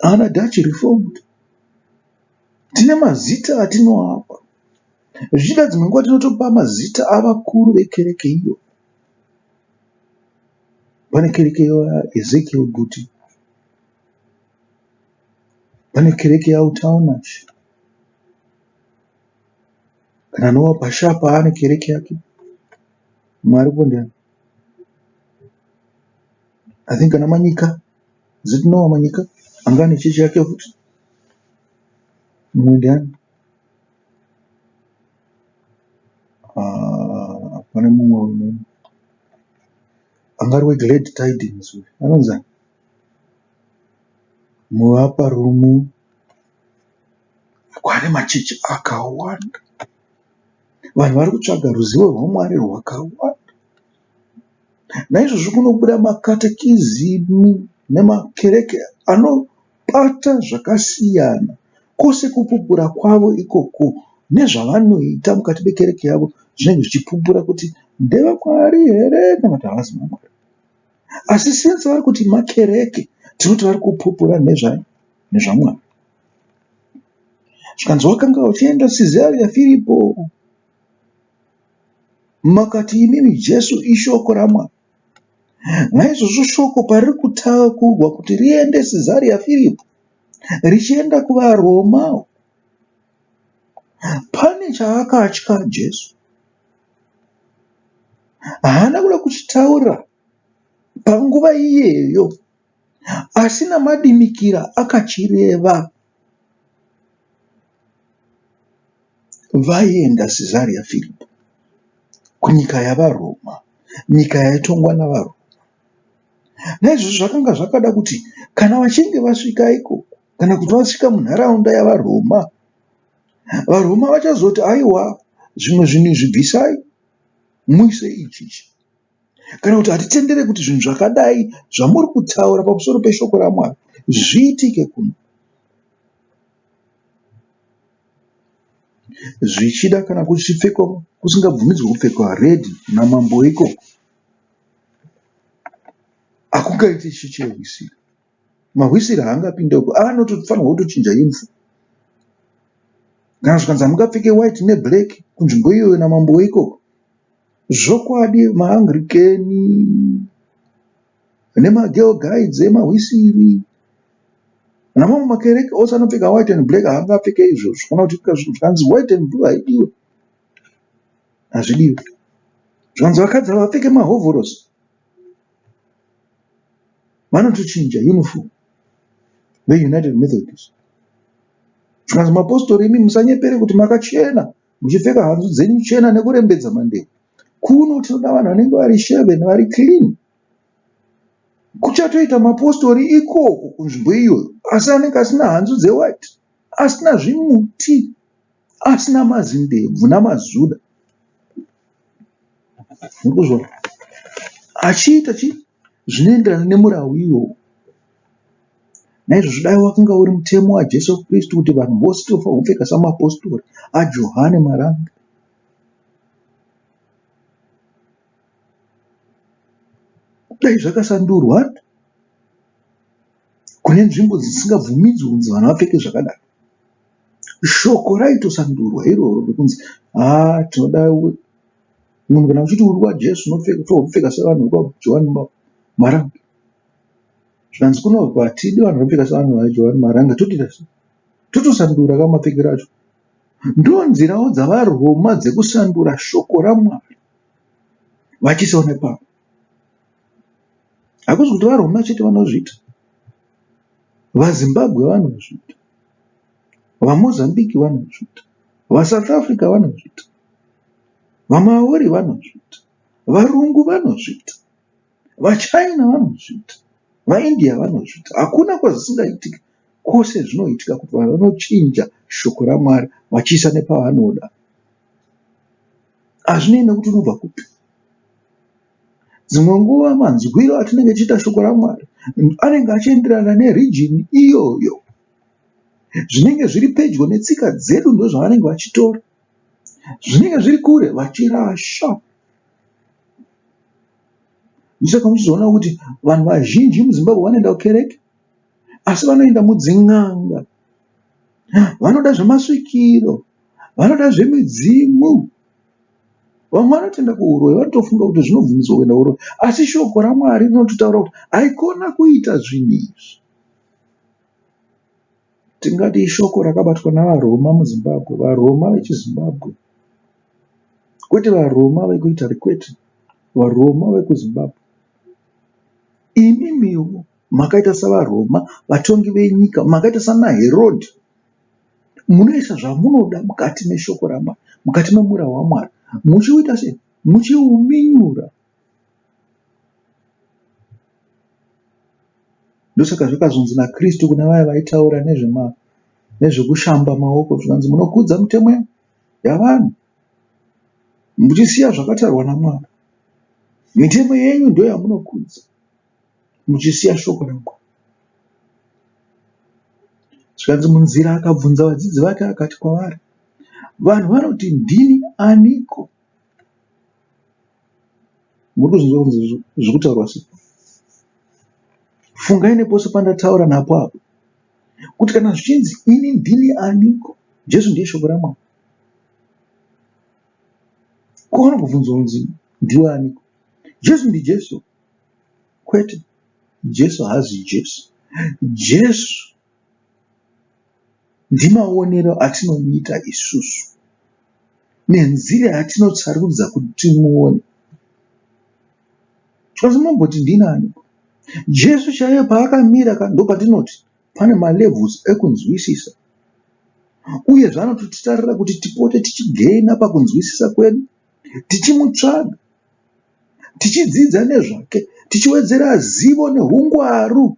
ana Dutch Reformed. Tine mazita atinoapa. Zvichida dzimwe nguva tinotopa mazita avakuru vekereke iyo. Pane kereke yaEzekiel Guti, pane kereke yaUtaunash, kana Noah Pashapa ane kereke yake. Mumwe aripo ndiani? I think ana Manyika, is it Noah Manyika anga ane chechi yake futi. Mumwe ndiani? Ah, pane mumwe anga ari weGlad Tidings uyu anonzi ani? Muvaparumu kwane machechi akawanda. Vanhu vari kutsvaga ruzivo rwaMwari rwakawanda. Naizvozvo kunobuda makatekizimu nemakereke anobata zvakasiyana. Kwose kupupura kwavo ikoko nezvavanoita mukati mekereke yavo zvinenge zvichipupura kuti ndevaMwari here kana kuti havasi vaMwari. Asi since vari kuti makereke tinoti vari kupupura nezvaMwari. Zvikanzi wakanga uchienda Sizaria Firipo Makati imimi Jesu ishoko raMwari. Naizvozvo shoko pariri kutakurwa kuti riende Sizaria Firipo richienda kuvaRoma, pane chaakatya Jesu. Haana kuda kuchitaura panguva iyeyo, asi namadimikira akachireva. Vaienda Sizaria Firipi kunyika yavaRoma, nyika yaitongwa navaRoma. Naizvozvo zvakanga zvakada kuti kana vachinge vasvika ikoko kana kuti vasvika munharaunda yavaRoma, vaRoma vachazoti aiwa zvimwe zvinhu izvi bvisai muise ichi ichi. Kana kuti hatitendere kuti zvinhu zvakadai zvamuri kutaura pamusoro peshoko raMwari zviitike kuno. Zvichida kana kuchipfekwa kusingabvumidzwe kupfekwa red namambo ikoko hakungaiti chechi yehwisiri. Mahwisiri haangapinde uko anotofanirwa kutochinja uniform. Kana zvikanzi hamungapfeke white neblack kunzvimbo iyoyo namambo weikoko. Zvokwadi maAnglican nemagirl guides emahwisiri namamwe makereke ose anopfeka white and black haangapfeke izvozvo kana kuti zvikanzi white and blue haidiwe hazvidiwe. Zvikanzi vakadzi havapfeke mahovhorosi, vanotochinja uniform veUnited Methodist. Zvikanzi mapostori imi musanyepere kuti makachena muchipfeka hanzu dzenyu chena nekurembedza mandebvu. Kuno tinoda vanhu vanenge vari shaven vari clean. Kuchatoita mapostori ikoko kunzvimbo iyoyo asi anenge asina hanzu dzewhite, asina zvimuti, asina mazindebvu namazuda. Muri kuzviona? Achiita chi zvinoenderana nemurawu iwowo. Naizvozvo dai wakanga uri mutemo waJesu Kristu kuti vanhu vose tinofanirwa kupfeka samapostori aJohane Marange. Dai zvakasandurwa kune nzvimbo dzisingabvumidzwi kunzi vanhu vapfeke zvakadaro. Shoko raitosandurwa iroro rekunzi haa tinoda munhu kana uchiti uri waJesu unofanirwa kupfeka sevanhu vekwaJohane Marange. Zvikanzi kuno hatidi vanhu vanopfeka sevanhu vaJohane Marange totoita sei? Totosandura ka mapfekero acho. Ndonzirawo dzavaRoma dzekusandura shoko raMwari vachiisawo nepamwe. Hakusi kuti vaRoma chete vanozviita, vaZimbabwe vanozviita, vaMozambique vanozviita, vaSouth Africa vanozviita, vaMaori vanozviita, varungu vanozviita. VaChina vanozviita, vaIndia vanozviita. Hakuna kwazvisingaitiki. Kwose zvinoitika kuti vanhu vanochinja shoko raMwari vachiisa nepavanoda. Hazvinei nekuti unobva kupi. Dzimwe nguva manzwiro atinenge tichiita shoko raMwari anenge achienderana nerijini iyoyo. Zvinenge zviri pedyo netsika dzedu ndozvavanenge vachitora, zvinenge zviri kure vachirasha. Ndosaka muchizoona kuti vanhu vazhinji muZimbabwe vanoenda kukereke asi vanoenda mudzin'anga. Vanoda zvemasvikiro, vanoda zvemidzimu. Vamwe vanotenda kuhuroyi vanotofunga kuti zvinobvumidzwa kuenda kuhuroyi asi shoko raMwari rinototaura kuti haikona kuita zvinhu izvi. Tingati ishoko rakabatwa navaRoma muZimbabwe, vaRoma vechiZimbabwe. Kwete vaRoma vekuItaly kwete, vaRoma vekuZimbabwe. Imimiwo makaita savaRoma vatongi venyika, makaita sanaHerodhi. Munoisa zvamunoda mukati meshoko raMwari, mukati memurau waMwari. Muchiuita sei? Muchiuminyura. Ndosaka zvakazonzi naKristu kune vaya vaitaura nezvekushamba maoko zvikanzi munokudza mitemo yavanhu muchisiya zvakatarwa naMwari. Mitemo yenyu ndoyamunokudza muchisiya shoko raMwari. Zvikanzi munzira akabvunza vadzidzi vake akati kwavari, vanhu vanoti ndini aniko? Muri kuzvinzwa kunzi zviri kutaurwa sei? Fungai nepose pandataura napo apo kuti kana zvichinzi ini ndini aniko, Jesu ndiye shoko raMwari. Ko vanobvunzwa kunzi ndiwe aniko? Jesu ndiJesu. Kwete, Jesu haazi Jesu. Jesu ndimaonero atinomuita isusu nenzira yatinotsarudza kuti timuone. Asi momboti ndini aniko? Jesu chaiye paakamira ka ndopatinoti pane malevels ekunzwisisa uye zvaanototitarira kuti tipote tichigaina pakunzwisisa kwedu tichimutsvaga tichidzidza nezvake tichiwedzera zivo nehungwaru.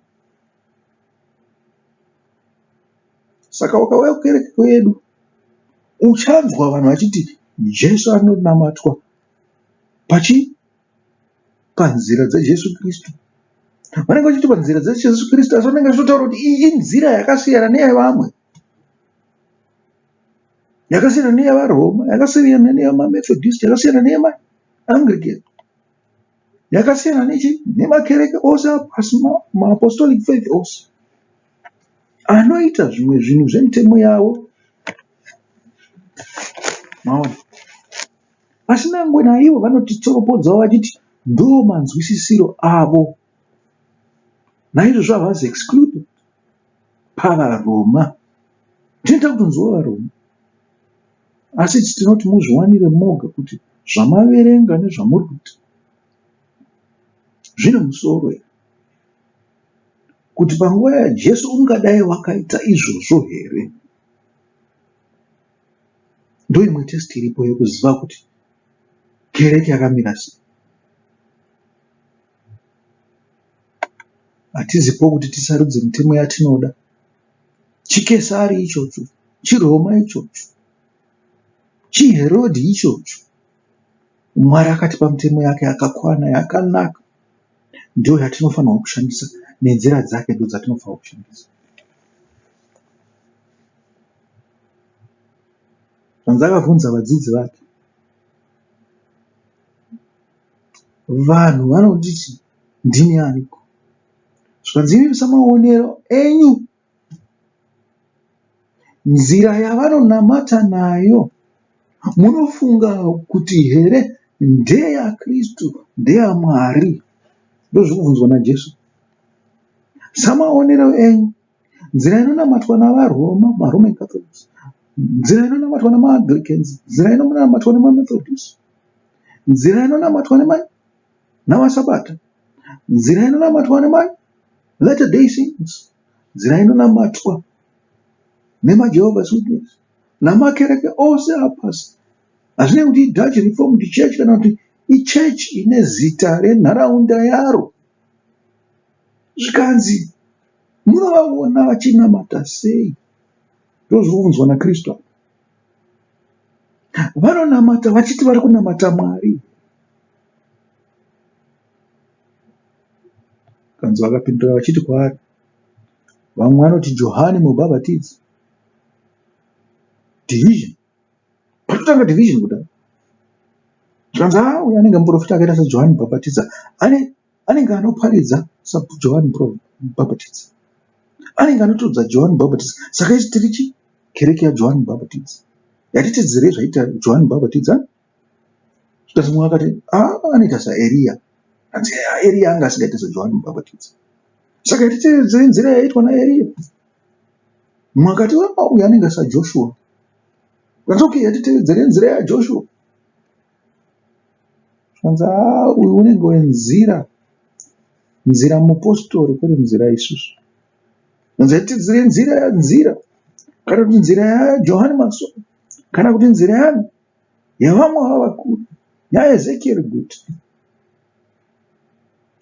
Saka ukauya kukereke kwedu uchanzwa vanhu vachiti Jesu anonamatwa pachii? Panzira dzaJesu Kristu. Vanenge vachiti panzira dzaJesu Kristu asi vanenge vachitotaura kuti iyi inzira yakasiyana neyevamwe. Yakasiyana neyevaRoma, yakasiyana neyemaMethodist, yakasiyana neyemaAnglican. Yakasiyana nechi nemakereke ose apasi maapostolic faith ose anoita zvimwe zvinhu zvemitemo yavo. Maona? Asi nangwe naivo vanotitsoropodzawo vachiti ndo manzwisisiro avo. Naizvozvo havazi excluded pavaRoma. Tinoita kutonzwa vaRoma. Asi tinoti muzviwanire moga kuti Zvamaverenga nezvamuri kuita zvine musoro here? Kuti panguva yaJesu ungadai wakaita izvozvo here? Ndoimwe test iripo yekuziva kuti kereke yakamira sei. Hatizipo kuti tisarudze mitemo yatinoda. ChiKesari ichocho, chiRoma ichocho, chiHerodhi ichocho. Mwari akatipa mitemo yake yakakwana, yakanaka. Ndiyo yatinofanirwa kushandisa nenzira dzake ndodzatinofanirwa kushandisa. Zvanzi akabvunza vadzidzi vake, vanhu vanonditi ndini aniko? Zvikanzi imi samaonero enyu nzira yavanonamata nayo munofunga kuti here ndeyaKristu ndeyaMwari? Ndozvirikubvunzwa naJesu. Samaonero enyu nzira inonamatwa navaRoma, maRoman Catholics, nzira inonamatwa nemaAnglicans, nzira inonamatwa nemaMethodist, nzira inonamatwa navaSabata, nzira inonamatwa nemaLatter Day Saints, nzira inonamatwa nemaJehovah's Witness, namakereke ose apasi. Hazvinei kuti iDutch Reformed Church kana kuti ichechi ine zita renharaunda yaro. Zvikanzi munovaona vachinamata sei? Ndozviri kubvunzwa naKristu apa. Vanonamata vachiti vari kunamata Mwari. Kanzi vakapindura vachiti kwaari, vamwe vanoti Johani Mubhabhatidzi. Division. Patotanga division kudai. Zvikanzi haa uyu anenge muprofita akaita saJohani Mubhabhatidza. Ane anenge anoparidza saJohani Mubhabhatidzi. Anenge anotodza Johani Mubhabhatidzi. Saka isu tiri chi kereke yaJohani Mubhabhatidzi. Yatitidzirei zvaita Johani Mubhabhatidzi. Zvikanzi mumwe akati haa anoita saEriya. Hanzi Eriya anga asingaite saJohani Mubhabhatidzi. Saka yatitidzirei nzira yaitwa naEriya. Mumwe akati haa uyu anenge saJoshua. Zvikanzi okay yatitevedzerei nzira yaJoshua. Zvikanzi haa uyu unenge wenzira, nzira mupostori kwete nzira isusu. Zvikanzi yatitidzire nzira yanzira kana kuti nzira yaJohani Masowe kana kuti nzira yani yavamwe vavakuru yaEzekieri Guti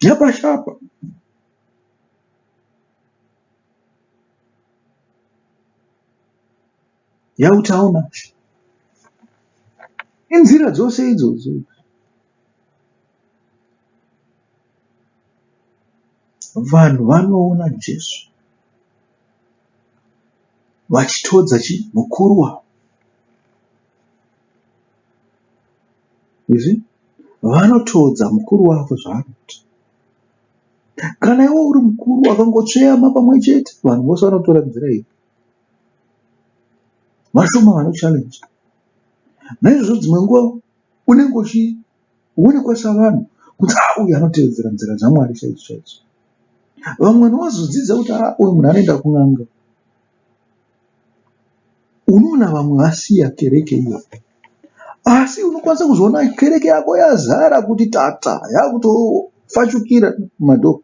yaPashapa. Yautaona inzira dzose idzodzo vanhu vanoona Jesu vachitodza chi mukuru wavo. You see? Vanotodza mukuru wavo zvaanoita. Kana iwe uri mukuru wakangotsveyama pamwe chete, vanhu vose vanotora nzira iyi. Vashoma vanochallenge. Naizvozvo dzimwe nguva unenge uchionekwa savanhu kuti ah uyu anotevedzera nzira dzaMwari chaidzo chaidzo. Vamwe vanhu vazodzidza kuti ah uyu munhu anoenda kun'anga. Unoona vamwe vasiya kereke iyo. Asi unokwanisa kuzoona kereke yako yazara kuti tata yakutofashukira mumadhoo.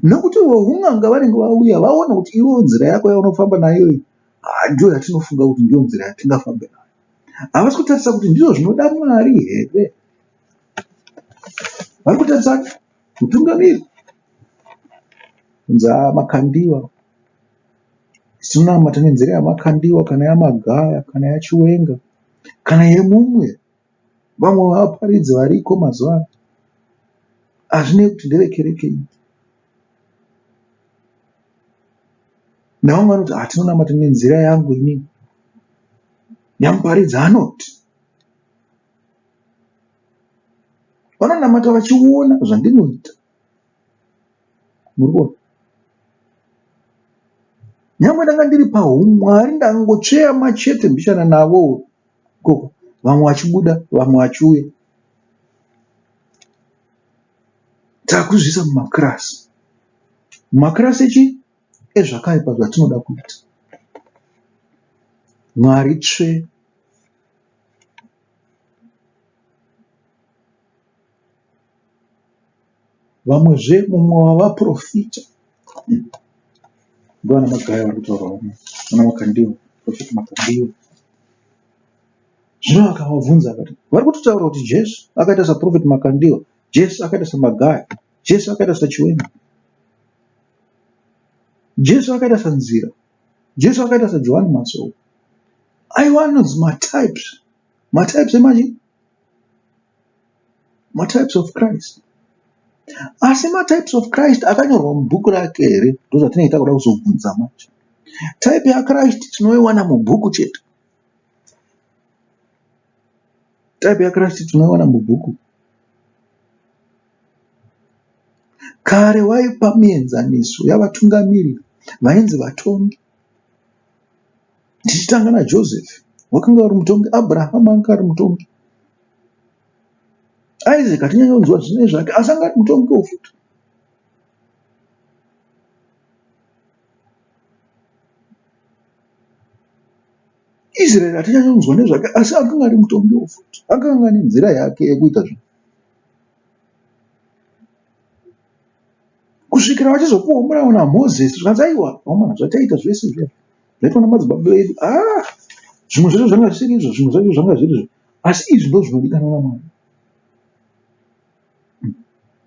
Nekuti vehun'anga vanenge vauya vaona kuti iwewe nzira yako yaunofamba nayo iyi ah, ndiyo yatinofunga kuti ndiyo nzira yatingafambe nayo. Havasi kutarisa kuti ndizvo zvinoda Mwari here. Vari kutarisa mutungamiri kunzi ah, makandiwa tinonamata nenzira yamakandiwa kana yamagaya kana yachiwenga kana yemumwe Vamwe vaparidzi variko mazuva ano hazvinei kuti ndevekereke ipi. Nevamwe vanoti ah tinonamata nenzira yangu inini. Nyamuparidzi anoti. Vanonamata vachiona zvandinoita. Muri kuona? Nyangwe ndanga ndiri pahumwari ndangotsveyama chete mbichana navo ikoko vamwe vachibuda vamwe vachiuya. Takuzviisa mumakirasi. Mumakirasi echii? Ezvakaipa zvatinoda kuita. Mwari tsvee. Vamwezve mumwe wavaporofita. Ndovana Magaya vari kutaurwa vano, vana Makandiwa, Prophet Makandiwa. Zvino akavabvunza akati, vari kutotaura kuti Jesu akaita saProphet Makandiwa, Jesu akaita saMagaya, Jesu akaita saChiwenga, Jesu akaita saNzira, Jesu akaita saJohani Masowe. Aiwa anonzi matypes, matypes emachi matypes of Christ. Asi matypes of Christ akanyorwa mubhuku rake here? Ndozvatinenge takuda kuzobvunza manje. Type yaChrist tinoiwana mubhuku chete. Type yaChrist tinoiwana mubhuku. Kare waipa mienzaniso yavatungamiri vainzi vatongi. Tichitanga naJoseph wakanga uri mutongi, Abraham anga ari mutongi. Isaac hatinyanyonzwa zvine zvake asi anga ari mutongiwo futi. Israeri hatinyanyonzwa nezvake asi akanga ari mutongiwo futi. Akanga ane nzira yake yekuita zvinhu. Kusvikira vachizopuwa murawo naMozisi zvikanzi aiwa vakomana zvataita zvese zviya zvaitwa namadzibaba edu ah zvimwe zvacho zvanga zvisiri izvo zvimwe zvacho zvanga zviri izvo asi izvi ndo zvinodikanwa naMwari.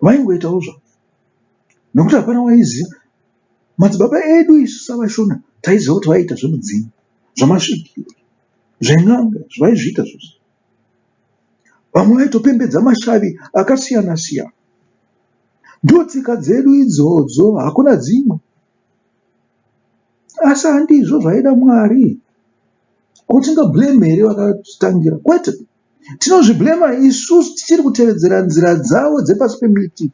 Vaingoitawo zvavo nekuti hapana waiziva. Madzibaba edu isu saVaShona taiziva kuti vaiita zvemudzimu, zvamasvikiro, zven'anga vaizviita zvose. Vamwe vaitopembedza mashavi akasiyana siyana. Ndotsika dzedu idzodzo hakuna dzimwe. Asi handizvo zvaida Mwari. Ko tingablame here vakatitangira? Kwete. Tinozviblema isusu tichiri kutevedzera nzira dzavo dzepasi pemiti.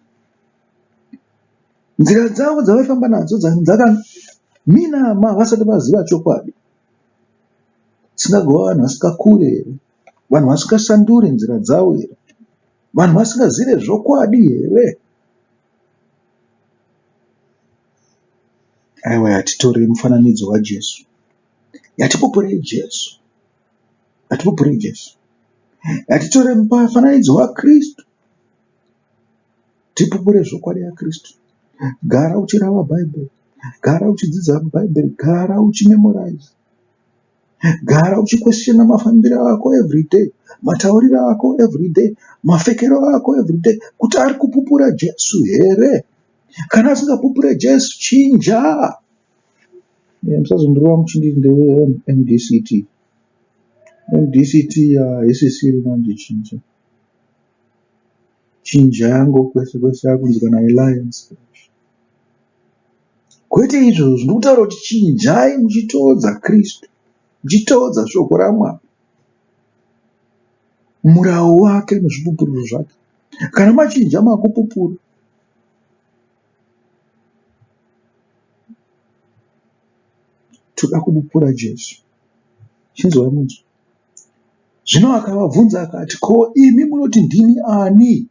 Nzira dzavo dzavaifamba nadzo dzakaminama vasati vaziva chokwadi. Tingagova vanhu vasingakure here? Vanhu vasingasanduri nzira dzavo here? Vanhu vasingazive zvokwadi here? Aiwa yatitorei mufananidzo waJesu. Yatipupurei Jesu. Yatipupurei Jesu. Yatitore mufananidzo waKristu. Tipupure zvokwadi yaKristu. Gara uchirava Bhaibheri. Gara uchidzidza Bhaibheri. Gara uchimemoraiza. Gara uchikweshena mafambiro ako everyday, matauriro ako everyday, mapfekero ako everyday kuti ari kupupura Jesu here? Kana asingapupure Jesu, chinja. Musazondirova muchinditi ndewe MDCT. MDCT haisisiri manje chinja. Chinja yangu kwese kwese yakunzi kana Alliance. Kwete izvozvo, ndikutaura kuti chinjai muchitoodza Kristu, muchitoodza shoko raMwari, murawo wake nezvipupuriro zvake. Kana machinja makupupura. Toda kupupura Jesu. Chinzwai munzwe. Zvino akavabvunza akati, Ko imi munoti ndini ani?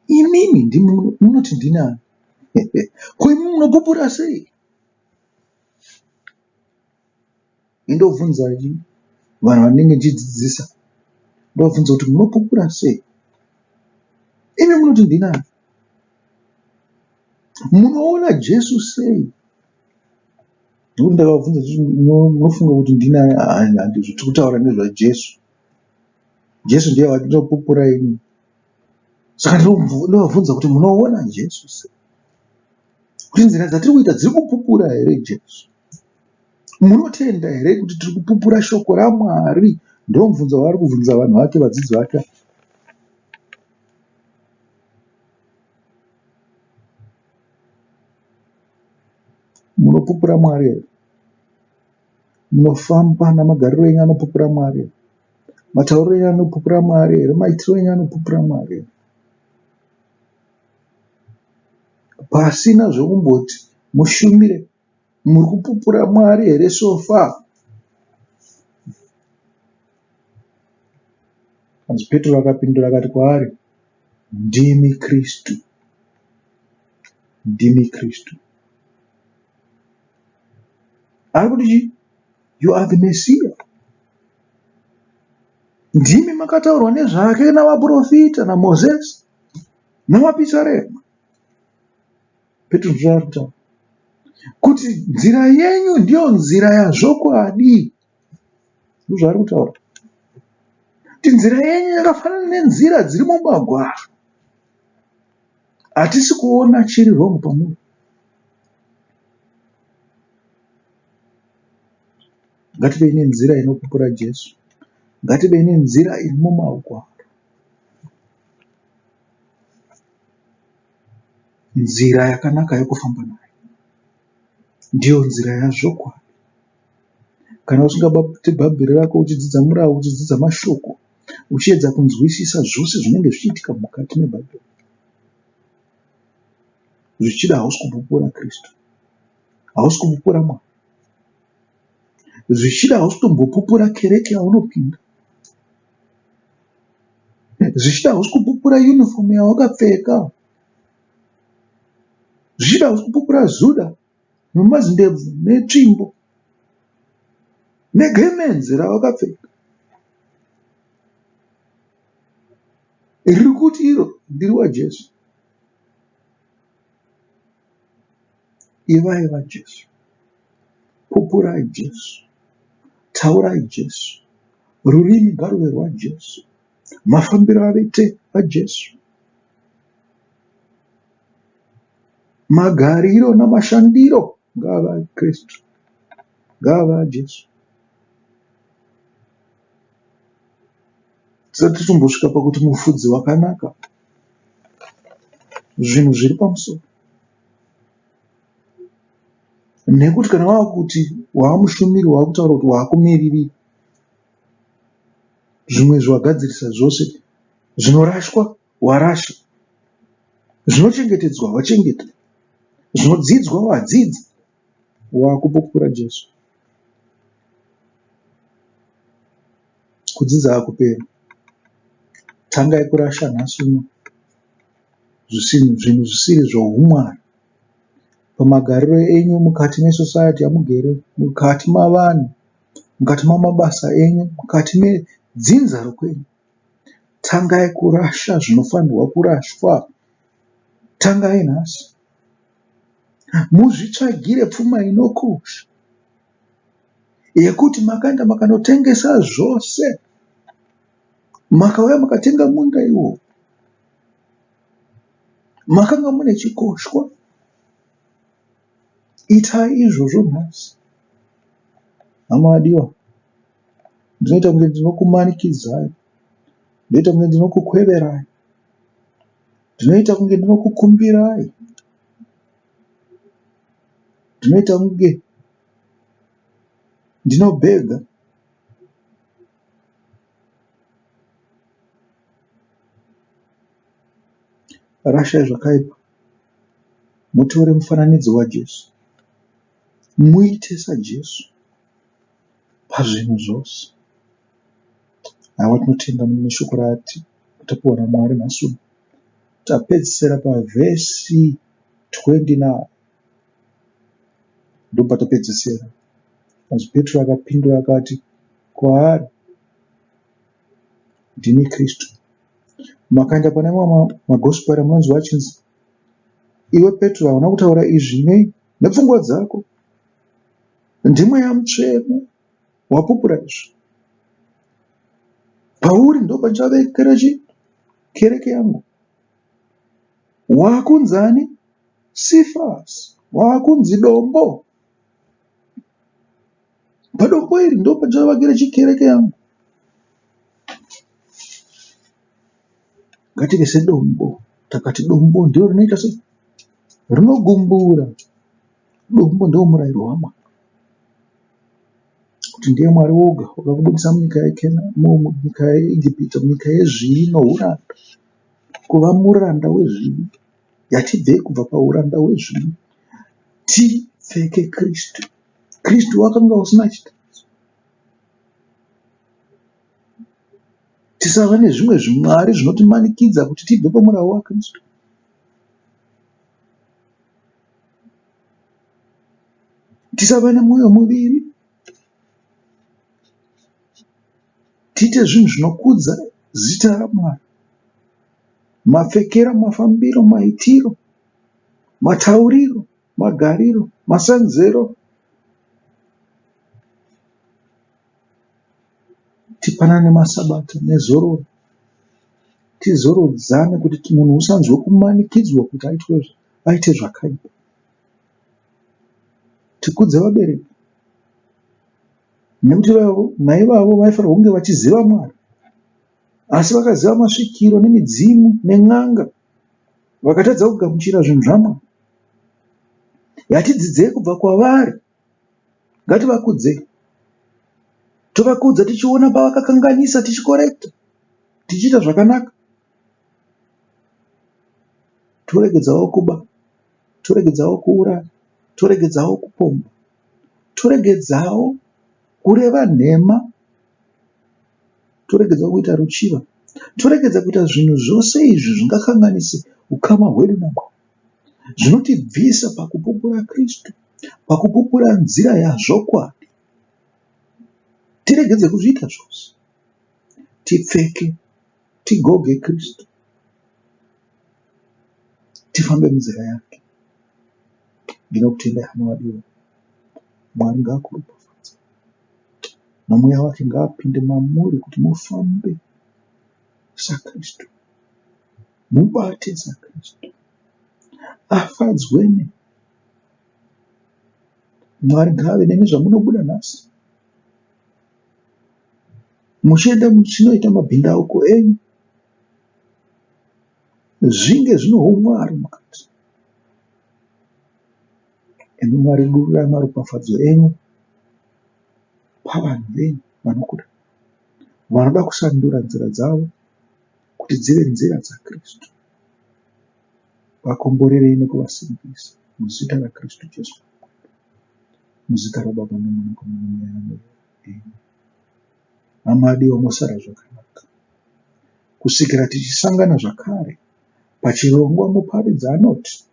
Imimi ndimi munoti ndini ani? Ko imi munopupura sei? Indobvunza vanhu vandinenge ndichidzidzisa ndovabvunza kuti munopupura sei? Imi munoti ndini ani? Munoona Jesu sei? Nekuti ndakavabvunza munofunga kuti ndini ani? Handizvo tiri kutaura nezvaJesu. Jesu ndiye wandinopupura ini. Saka ndovabvunza kuti munoona Jesu sei? Kuti nzira dzatiri kuita dziri kupupura here Jesu? Munotenda here kuti tiri kupupura shoko raMwari? Ndomubvunzo waari kubvunza vanhu vake, vadzidzi vake. Munopupura Mwari here? Munofamba namagariro enyu anopupura Mwari here? Matauriro enyu anopupura Mwari here? Maitiro enyu anopupura Mwari here? Pasina zvekumboti mushumire, muri kupupura Mwari here so far? Hanzi Petro akapindura akati kwaari, Ndimi Kristu, ndimi Kristu. Ari kuti chii? You are the Messiah. Ndimi makataurwa nezvake navaprofita naMozisi. Namapisarema. Petro ndozvaari kutaura. Kuti nzira yenyu ndiyo nzira yazvokwadi. Ndozvaari kutaura. Kuti nzira yenyu yakafanana nenzira dziri mumagwaro. Hatisi kuona chiri wrong pamuri. Ngativei nenzira inopupura Jesu. Ngativei nenzira iri mumagwaro. Nzira yakanaka yokufamba nayo ndiyo nzira yazvokwadi. Kana usingabati bhaibheri rako uchidzidza murau uchidzidza mashoko uchiedza kunzwisisa zvose zvinenge zvichiitika mukati mebhaibheri zvichida hausi kupupura Kristu, hausi kupupura Mwari, zvichida hausi kutombopupura kereke yaunopinda, zvichida hausi kupupura yunifomu yawakapfeka, zvichida hausi kupupura zuda nemazindebvu netsvimbo negemenzi rawakapfeka riri kuti iro ndiri waJesu. Ivai vaJesu. Pupurai Jesu. Taurai Jesu. Rurimi ngaruve rwaJesu. Mafambiro ave te aJesu. Magariro namashandiro ngaave aKristu. Ngaave aJesu. Tisati tombosvika pakuti mufudzi wakanaka. Zvinhu zviri pamusoro. Nekuti kana wava kuti wava mushumiri wava kutaura kuti wakumiririra zvimwe izvi wagadzirisa zvose zvinorashwa warasha, zvinochengetedzwa wachengeta, zvinodzidzwa wadzidza, wakupupura Jesu. Kudzidza hakuperi. Tangai kurasha nhasi uno zvinhu zvisiri zvohumwari pamagariro enyu mukati mesociety yamugere, mukati mavanhu, mukati mamabasa enyu, mukati medzinza rokwenyu. Tangai kurasha zvinofanirwa kurashwa. Tangai nhasi. Muzvitsvagire pfuma inokosha yekuti makaenda makanotengesa zvose makauya makatenga munda iwowo makanga mune chikoshwa. Itai izvozvo nhasi. Hama vadiwa, ndinoita kunge ndinokumanikidzai, ndinoita kunge ndinokukweverai, ndinoita kunge ndinokukumbirai, ndinoita kunge ndinobhega. Rashai zvakaipa mutore mufananidzo waJesu. Muite saJesu pazvinhu zvose. Haiwa tinotenda neshoko rati tapiwa naMwari nhasi uno. Tapedzisira pavhesi 29 ndopatapedzisira. Asi Petro akapindura akati kwaari, Ndini Kristu. Makaenda pane mamwe magospera munonzwa achinzi, Iwe Petro hauna kutaura izvi nei nepfungwa dzako. NdiMweya Mutsvene wapupura izvi. Pauri ndopandichavekera chi kereke yangu. Wakunzi ani? Sifasi. Wakunzi dombo. Padombo iri ndopandichavakira chikereke yangu. Ngative sedombo. Takati dombo ndiro rinoita sei? Rinogumbura. Dombo ndiwo murayiro waMwari. Kuti ndiye Mwari woga wakakubudisa munyika yeKena, munyika yeEgipita, munyika yezvivi nouranda. Kuva muranda wezvivi. Yatibvei kubva pauranda hwezvivi tipfeke Kristu. Kristu wakanga usina chitadzo. Tisava nezvimwe zvimwari zvinotimanikidza kuti tibve pamurawo waKristu. Tisava nemwoyo muviri. Tiite zvinhu zvinokudza zita raMwari. Mapfekero, mafambiro, maitiro, matauriro, magariro, masanzero. Tipanane masabata nezororo. Tizorodzane kuti munhu usanzwe kumanikidzwa kuti aite zvakaipa. Tikudze vabereki nekuti naivavo vaifanirwa kunge vachiziva Mwari. Asi vakaziva masvikiro nemidzimu nen'anga vakatadza kugamuchira zvinhu zvaMwari. Ngatidzidzei kubva kwavari. Ngativakudzei. Tovakudza tichiona pavakakanganisa tichikorekta tichiita zvakanaka. Toregedzawo kuba, toregedzawo kuuraya, toregedzawo kupomba, toregedzawo kureva nhema. Toregedza kuita ruchiva. Toregedza kuita zvinhu zvose izvi zvingakanganise ukama hwedu naMwari. Zvinotibvisa pakupupura Kristu, pakupupura nzira yazvokwadi. Tiregedze kuzviita zvose. Tipfeke, tigoge Kristu. Tifambe munzira yake. Ndinokutendai hama vadiwa. Mwari ngaakuropafadze. Nomweya wake ngaapinde mamuri kuti mufambe saKristu. Mubate saKristu. Afadzwe nemi. Mwari ngaave nemi zvamunobuda nhasi. Muchienda muchinoita mabhindauko enyu. Zvinge zvine humwari mukati. Imi Mwari dururai maropafadzo enyu pavanhu venyu vanokuda. Vanoda kusandura nzira dzavo kuti dzive nzira dzaKristu. Vakomborerei nekuvasimbisa muzita raKristu Jesu. Muzita raBaba noMwanakomana noMweya Mutsvene. Amen. Hama adiwa mosara zvakanaka. Kusvikira tichisangana zvakare pachirongwa muparidzi anoti.